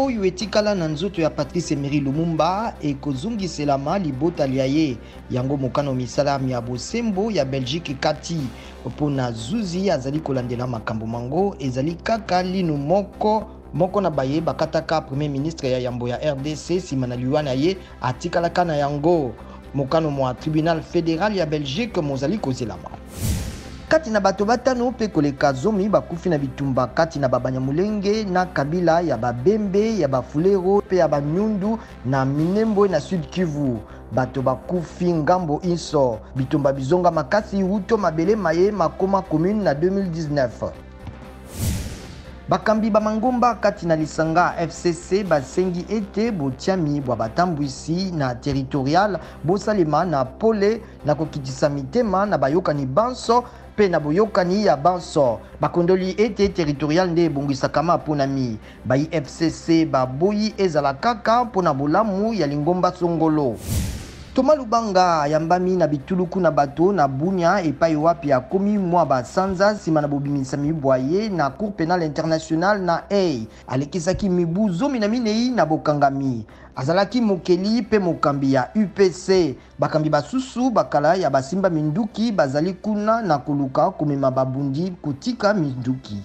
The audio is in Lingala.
Oyo etikala na nzoto ya Patrice Emery Lumumba ekozongiselama libota lya ye. Yango mokano misala mya bosembo ya Belgique ekati. Mpo na zuzi azali kolandela makambo mango, ezali kaka linu moko moko na baye bakataka Premier ministre ya yambo ya rdc nsima na liwa na ye atikalaka na yango. Mokano mwa Tribunal federal ya Belgique mozali kozelama. Kati na bato batano mpe koleka zomi bakufi na bitumba kati na ba Banyamulenge na kabila ya ba Bembe, ya ba Fulero mpe ya ba Nyundu na Minembwe na Sud Kivu. Bato bakufi ngambo inso. Bitumba bizonga makasi wuto mabele maye makoma commune na 2019. Bakambi ba mangomba kati na lisanga FCC basengi ete botiami bwa batambwisi na territorial bosalema na pole na kokitisa mitema na bayokani banso mpe na boyokani ya banso. Bakondoli ete territorial nde ebongisaka maponami. Bayi FCC baboyi ezala kaka mpo na bolamu ya lingomba songolo. Thomas Lubanga ayambami na bituluku na bato na Bunia epai wapi akomi mwa ba sanza nsima na bobimisami bwa ye na Cour penale internationale na Haye. Alekisaki mibu 14 na bokangami. Azalaki mokeli mpe mokambi ya UPC. Bakambi basusu ba kala ya basimba minduki bazali kuna na koluka komema babundi kotika minduki.